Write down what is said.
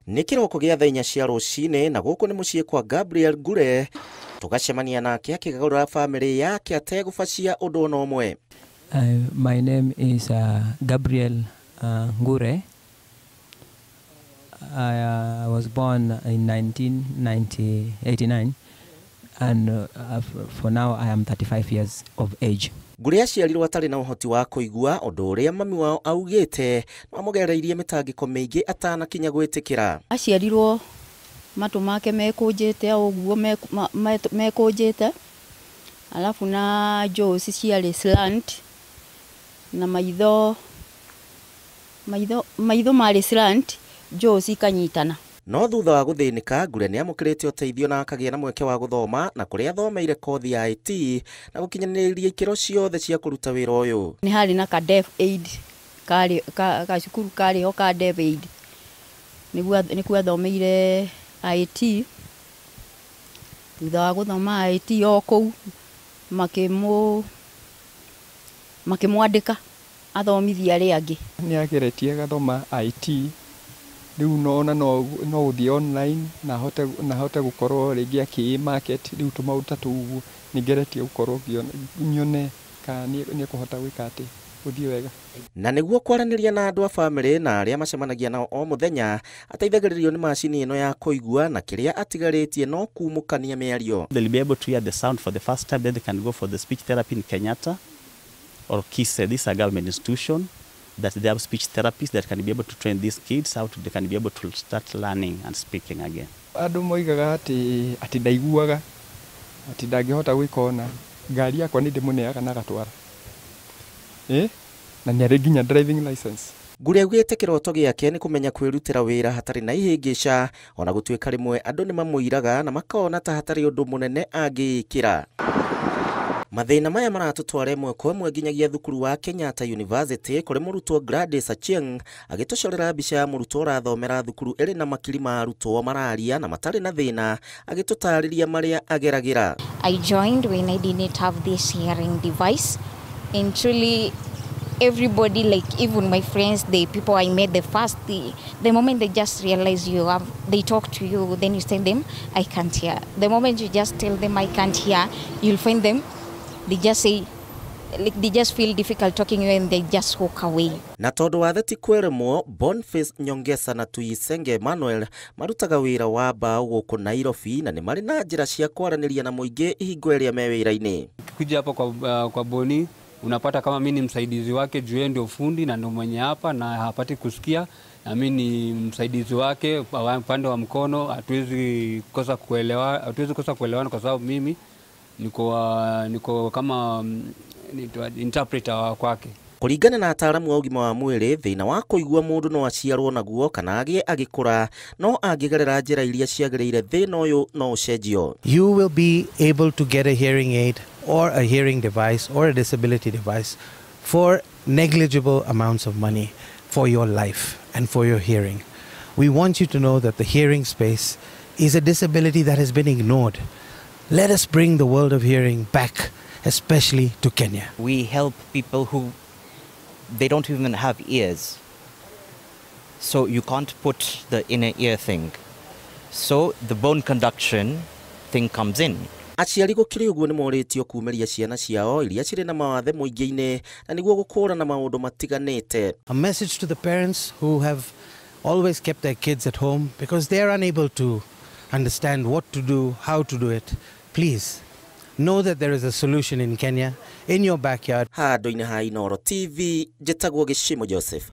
Nĩ kĩroko gĩa thaa 4 cia rũcinĩ na gũkũ nĩ mũciĩ kwa Gabriel Ngure, tũgacemania nake akĩgarũra bamĩrĩ yake ategũbacia ũndũ ona ũmwe. My name is Gabriel Ngure. I was born in 1989 and for now I am 35 years of age. Ngure aciarirwo atarĩ na ũhoti wa kũigua, ũndũ ũrĩa mami wao augĩte no amũgereirie mĩtangĩko mĩingĩ atanakinya gwĩtĩkĩra. Aciarirwo matũ make mekũnjĩte ũguo mekũnjĩte, alafu na jaws ciarĩ slant na maitho marĩ slant, jaws ikanyitana. No thutha wa gũthĩnĩka, Ngure nĩ amũkĩrĩte ũteithio na akagĩa na mweke wa gũthoma na kũrĩa athomeire kothi ya IT na gũkinyanĩria ikĩro ciothe cia kũruta wĩra ũyũ. Nĩ harĩ na ka deaf aid karĩ ka cukuru karĩ ho ka deaf aid, nĩkuo athomeire IT. Thutha wa gũthoma IT o kũu makĩmwandĩka athomithie arĩa angĩ. Nĩ ageretie agathoma IT, rĩu nona no gũthiĩ online na ahote gũkorwo rĩngĩ akĩ market, rĩu tũmaũndũ ta tũu ũguo nĩ ngeretie gũkorwo nyone kana nĩ ekũhota gwĩka atĩ gũthiĩ wega. Na nĩguo kwaranĩria na andũ a bamĩrĩ na arĩa macemanagia nao o mũthenya, ateithagĩrĩrio nĩ macini ĩno ya kũigua na kĩrĩa atigarĩtie no kumũkania mĩario. They'll be able to hear the sound for the first time, then they can go for the speech therapy in Kenyatta or KISE. This is a government institution that they have speech therapists that can be able to train these kids how to, they can be able to start learning and speaking again. Andũ moigaga atĩ ndaiguaga, atĩ ndangĩhota gwĩka ona ngari yakwa nĩ ndĩmũneaga na agatwara, na nĩ arĩ nginya driving license. Ngure augĩte kĩroto gĩake nĩ kũmenya kwĩrutĩra wĩra hatarĩ na ihĩngĩca, ona gũtuĩka rĩmwe andũ nĩ mamũiraga na makona ta hatarĩ ũndũ mũnene angĩĩkĩra. Mathĩna maya maratũtwara ĩmwe kwa ĩmwe nginyagia thukuru wa Kenyatta University kũrĩ mũrutwo Gladys Achieng agĩtũcorera mbica ya mũrutwo ũrathomera thukuru ĩrĩ na makiri ma arutwo mararia na matarĩ na thĩna, agĩtũtarĩria marĩa ageragĩra. I joined when I didn't have this hearing device, and truly everybody, like even my friends, the people I met the moment they just realize you have, they talk to you, then you tell them I can't hear. The moment you just tell them I can't hear, you'll find them, they just say, like they just feel difficult talking to you and they just walk away. Na tondu wa theti kweremwo, Boniface Nyongesa na Tuyisenge Emmanuel marutaga wĩra wa mbaũ gũkũ Nairobi na nĩ marĩ na njĩra cia kwaranĩria na mũingĩ ihingo ĩrĩa me wĩra-inĩ. Kuja hapa kwa Boni unapata kama mimi ni msaidizi wake, juu yeye ndio fundi na ndio mwenye hapa na hapati kusikia, na mimi ni msaidizi wake upande wa mkono. Hatuwezi kosa kuelewana kwa sababu mimi niko kama interpreter wa kwake. Kũringana na ataaramu a ũgima wa mwĩrĩ, thĩna wa kũigua mũndũ no aciarwo naguo kana agĩe agĩkũra, no angĩgerera njĩra iria ciagĩrĩire thĩna ũyũ no ũcenjio. You will be able to get a hearing aid or a hearing device or a disability device for negligible amounts of money for your life and for your hearing. We want you to know that the hearing space is a disability that has been ignored. Let us bring the world of hearing back, especially to Kenya. We help people who they don't even have ears. So you can't put the inner ear thing. So the bone conduction thing comes in. Aciari gũkĩrĩ ũguo nĩ morĩtio kumĩria ciana ciao iria cirĩ na mawathe mũingĩ-inĩ na nĩguo gũkũrana maũndũ matiganĩte. A message to the parents who have always kept their kids at home because they are unable to understand what to do, how to do it. Please know that there is a solution in Kenya, in your backyard. Handũ-inĩ ha Inooro TV, njĩtagwo Gĩcimo Joseph.